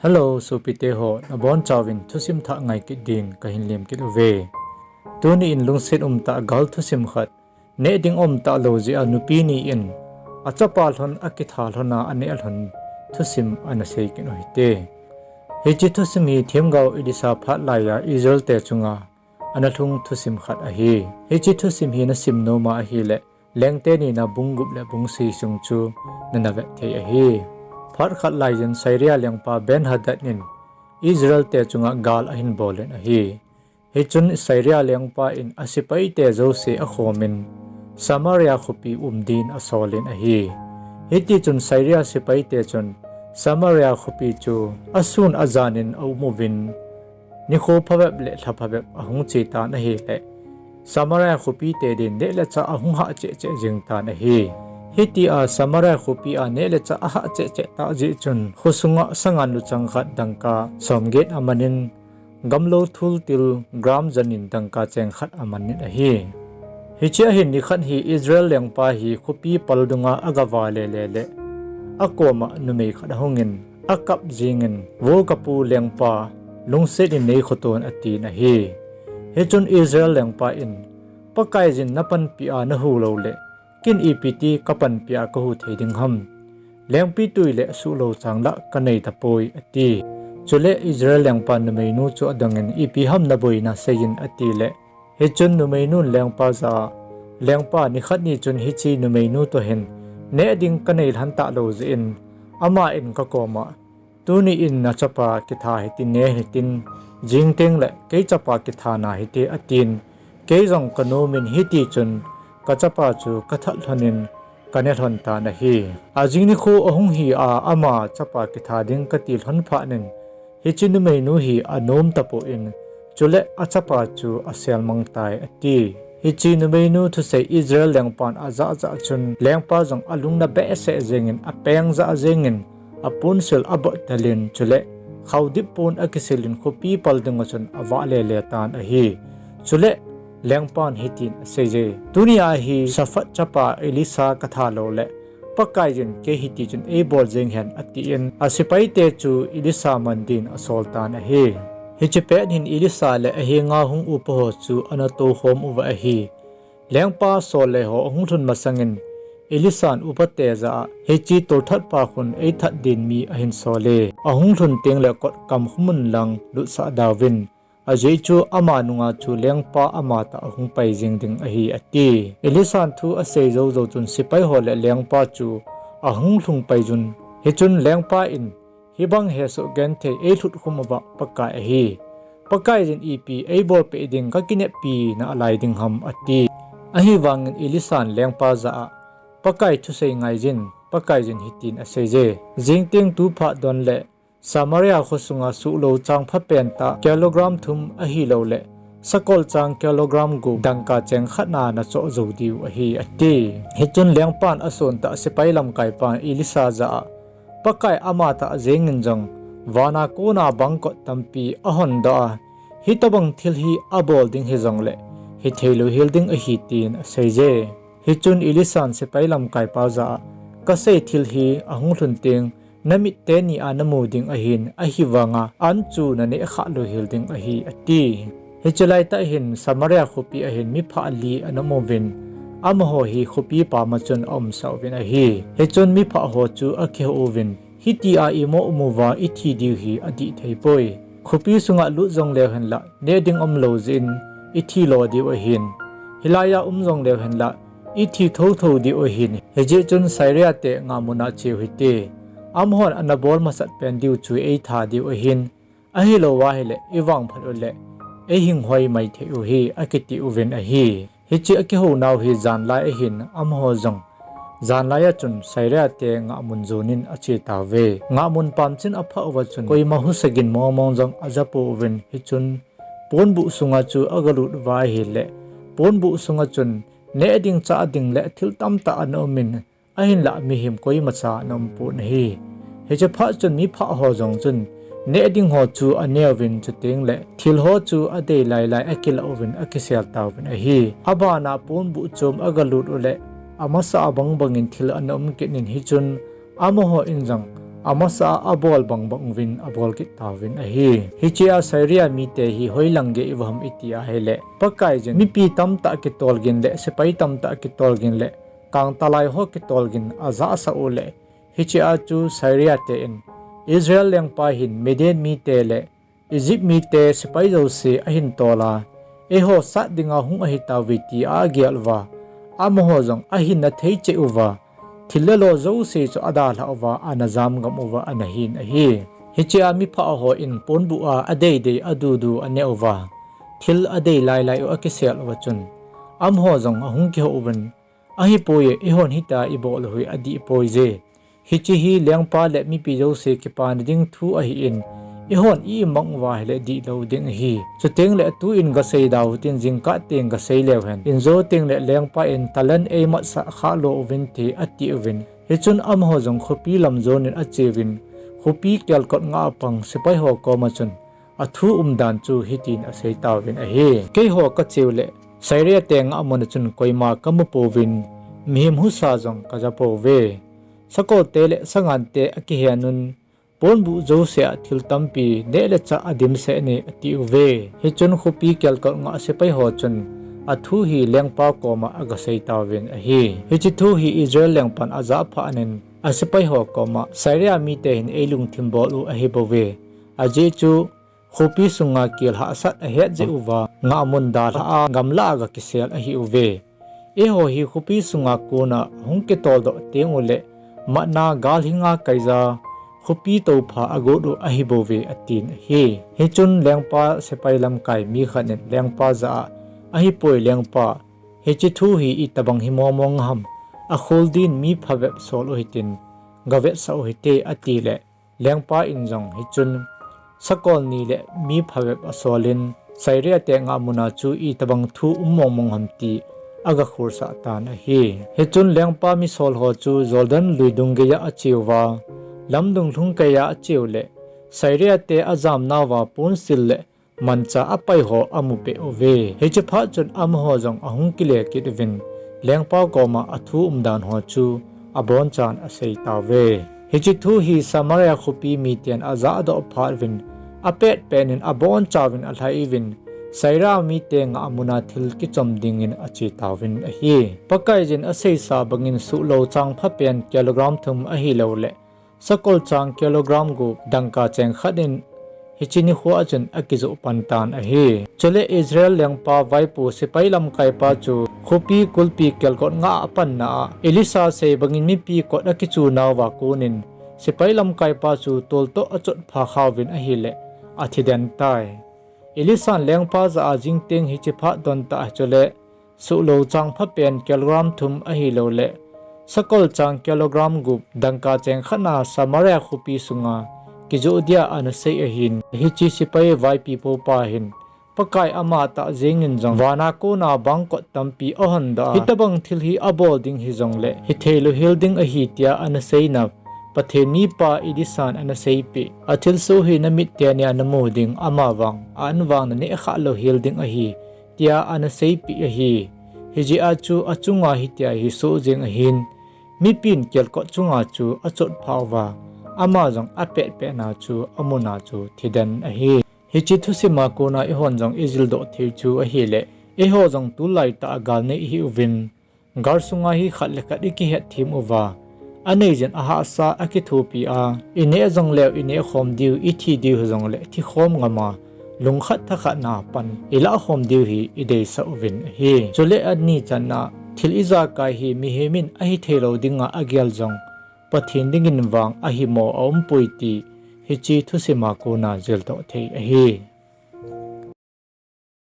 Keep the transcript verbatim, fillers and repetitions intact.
Hello, sopite ho, nabonchauvin thusim thah ngai kit din kahin lem kit uve. Tuni in lungset umtah gal thusim khat, neh ding umtah lou jeh a nupi ni in achapa lhon akitha lhon a aneh lhon thusim ana sei kit u hite. Hiche thusim hi themgao Elisha phat laiya Israel te chunga ana lhung thusim khat ahi. Hiche thusim hi nasim nom a ahile, Lengte nina bung gup le bung sagi sung chu nana vet thei ahi. Phat khat laiyin Syria lengpa Ben-hadad in Israel te chunga gal ahin bol in ahi. Hichun Syria lengpa in asepaite jouse akhomin Samaria khopi um din asol in ahi. Hitichun Syria sepaite chun Samaria khopi chu asun ajan in aum uvin, nikho phabep le lha phabep ahung che tan ahile, Samaria khopite din neh le chah ahung hah cheh cheh jing tan ahi. Hitia Samaria khopi a neh le chah ahah cheh cheh tah jeh chun, khosunga sangan luchang khat dangka somget amanin, gamlou thultil gram jan in dangka cheng khat amanin ahi. Hichea hin nikhat hi Israel lengpa hi khopi pal dunga agava lele le, akoma numei khat ahungin, akap jingin, Vo kapu lengpa, lungset in neikhoton, atin ahi. Hichun Israel lengpa in, Pakaiyin napanpi a nahu lou le, ken ipi ti kapanpi a kahu thei ding ham? Lengpitwi le suhlou chang lah kanei tapoi, ati. Chule Israel lengpan numeinu chu adongin, Ipi ham naboina, seiyin, atile, hichun numeinun lengpa jah a, Lengpa, nikhat ni chun hiche numeinu toh hin neh ding kanei lhon talou jeh in, ama in kakoma, Tuni in nachapa kitha hite, neh hite, jing tengle kei chapa kitha na hite, atin, kei jong kanomin, hitichun kachapa chu kathat lhonin kane lhon tan ahi. Ajing nikho ahung hi a ama chapa kitha ding kati lhon phatnin, hiche numeinu hi anom tapon, chule achapa chu aselmang tai, ati. Hiche numeinu thusei Israel lengpan ajah jah chun lengpa jong alungna behseh jengin, apeng jah jengin, aponsil abottelin, chule khaodip pon akisilin khopi pal dunga chun avah lele tan ahi. Chule lengpan hitin aseije, Tunia hi Shaphat chapa Elisha katha lou le, Pakaiyin kei hitichun eibol jeng hen, atin, asepaite chu Elisha man din asol tan ahi. Hiche pet hin Elisha le ahenga hung upa ho chu ana toukhom uva ahi. Lengpa sol le ho ahung lhun masangin, Elishan upate jah a, Hiche tolthatpa khun eithat din mi ahin sole. Ahung lhun tengle kot kamkhumun lang lutsah dauvin, ajeh chu ama nunga chu lengpa amatah ahung pai jeng ding ahi, ati. Elishan thu asei jou jou chun sepai ho le lengpa chu ahung lhung paiyun. Hichun lengpa in, Hibang hesoh genthei eilhut khum uva Pakai ahi. Pakaiyin ipi eibolpeh ding kakineppi nalai ding ham, ati. Ahivangin Elishan lengpa jah a, Pakai thusei ngaiyin, Pakaiyin hitin aseije, Jing teng tu phat don le Samaria khosunga suhlou chang phapen tah kilogram thum ahiloule sakol chang kilogram gup dangka cheng khat na nachoh jou diu ahi, ati. Hichun lengpan asontah sepai lamkaipan Elisha jah a, Pakai amatah jengin jong vana kona bangkot tampi ahondoh a, hitobang thil hi abol ding hijongle hithei louhel ding ahi, tin aseije. Hichun Elishan sepai lamkaipa jah a, Kasei thil hi ahung lhun teng namit teni a namu ding ahin, ahivanga an chu naneh khah louhel ding ahi, ati. Hiche laitah hin Samaria khopi a hin miphah li ana um uvin, amaho hi khopi pama chun aumsah uvin ahi. Hichun miphah ho chu akihou uvin, Hitia imo um uva ithi diu hi adih theipoi. Khopi sunga lut jongleu henla neh ding umlou jeh in ithi lo diu ahin, hilaiya um jongleu henla ithi thouthou diu ahin, hijeh chun Syria te ngahmuna cheu hite. Amahon ana bol masat pen diu chu eitha diu ahin, ahilouva ahile ivangphat uleh eihinghoi mai thei uhi, akiti uvin ahi. Hiche akihounau hi janlai ahin, amaho jong janlai a chun Syria te ngahmun jonin ache tauve. Ngahmun pamchin aphah uva chun koima husa gin mongmong jong ajapou vin, hichun ponbuh sunga chu agalut uva ahile, ponbuh sunga chun neh ding chah ding le thil tamtah ana umin, ahinlah mihem koimacha ana umpon ahi. Hiche phat chun miphah ho jong chun neh ding ho chu aneuvin, chutengle thil ho chu adei lailai akilah uvin akisel tauvin ahi. Abana ponbuh chom agalut uleh amasa a bangbangin thil ana um kitnin, hichun amaho in jong amasa a abol bangbang uvin abol kit tauvin ahi. Hichea Syria mite hi hoilang gei uva ham iti ahile, Pakaiyin mipi tamtah kitol gin le sepai tamtah kitol gin le kangtalai ho kitol gin ajahsah u le, hichea chu Syria te in, Israel lengpa hin Midian mite le Egypt mite sepai jouse ahin tol a, eiho sat dinga hung ahitauve tia agel uva, amaho jong ahinna thei cheh uva, thil le lo jouse chu adalhah uva ana jamgam uva ana hin ahi. Hichea miphah ho in ponbuh a adeidei adudu aneh uva, thil adei lailai u akisel uva chun, amaho jong ahung kihou uvin, ahipoi e, eihon hitia ibol u hi adihpoi je. Hiche hi lengpa le mipi jouse kipana ding thu ahin, eihon i-imang uva ahile dihlou ding ahi. Chutengle tuin gasei dauhitin jingkah teng gasei leu hen, injo tengle lengpa in talent eimatsah khah lo uvinte ati uvin. Hichun amaho jong khopi lam jonin acheuvin, khopi kelkot ngah a pang sepai ho koma chun athu umdan chu hitin asei tauvin ahi. Keiho kacheu le Syria te ngahmun a chun koima kamu pouvin, mihem husa jong kaja pouve. Sakol te le sangan te akihen un, ponbuh jouse a thil tampi neh le chah adimset e ati uve. Hichun khopi kelkot ngah sepai ho chun athu hi lengpa koma agasei tauvin ahi. Hiche thu hi Israel lengpan ajah phatnin asepai ho koma Syria mite hin eilungthim bol u ahibouve. Ajeh chu khopi sunga kel hahsat ahet jeh uva, ngahmun dalha a gamlah a gakisel ahiuve. Eiho hi khopi sunga kona hung kitoldoh tengule, matna gal hinga kaija, khopi toupha agot u ahibouve atin ahi. Hichun lengpa sepai lamkai mi khat in lengpa jah a, ahipoi lengpa, hiche thu hi itobang hi mongmong ham, akhol din mi phabep sol u hitin, gavetsah u hite atile, lengpa in jong hichun sakol ni le mi phabep asolin, Syria te ngahmuna chu itobang thu um mongmong ham ti agakholsah tan ahi. Hichun lengpa misol ho chu Jordan lui dung geiya acheuva, lamdung lhung keiya acheu le, Syria te ajamnauva ponsil le mancha apai ho amupeh uve. Hiche phat chun amaho jong ahung kile kit uvin, lengpa koma athu umdan ho chu abonchan asei tauve. Hiche thu hi Samaria khopi miten ajahdoh phat uvin, apetpet in abonchauvin alhai uvin, Syria mite ngahmuna thil kichom dingin ache tauvin ahi. Pakaiyin aseisa bangin suhlou changphapen kilogram thum ahiloule, sakol chang kilogram gup dangka cheng khat in hiche nikhoa chun akijoh pan tan ahi. Chule Israel lengpa vaipo sepai lamkaipa chu khopi kulpi kelkot ngah a apanna a, Elisha sei bangin mipi kot akichunauva konin sepai lamkaipa chu toltoh achotpha khauvin ahile, athiden tai. Elishan lengpa jah a jingteng hiche phat dontah hichule, suhlou changphapen kilogram thum ahiloule, sakol chang kilogram gup dangka cheng khatna Samaria khopi sunga kijoh dia anasei ahin, hiche sepai vaipi popa hin, Pakai amatah jengin jong vana kona bangkot tampi ahondoh a, hitobang thil hi abol ding hijongle hitheilou hel ding ahi tia anaseina, Pathen mipa Elishan anaseipeh, athilsoh hi namit teni a namu ding, amavang a-an vang naneh khah lou hel ding ahi, tia anaseipeh ahi. Hijeh a chu achunga hitia hi soh jeng ahin, mipin kelkot chunga chu achotpha uva, ama jong apetpetna chu amuna chu thiden ahi. Hiche thusima kona eihon jong ijildoh thei chu ahile, eiho jong tulaitah a gal nei ihiuvin, gal sunga hi khat le khat ikihetthem uva, aneiyin ahahsa akithopi a, ineh jongleu inehkhom diu, ithi diu hijongle thikhom ngama, lungkhat thakhatna pan ilahkhom diu hi ideisah uvin ahi. Chule ani channa, thil ijakai hi mihemin ahitheilou dinga agel jong, Pathen dingin vang ahimo aumpoi ti hiche thusima kona jildoh thei ahi.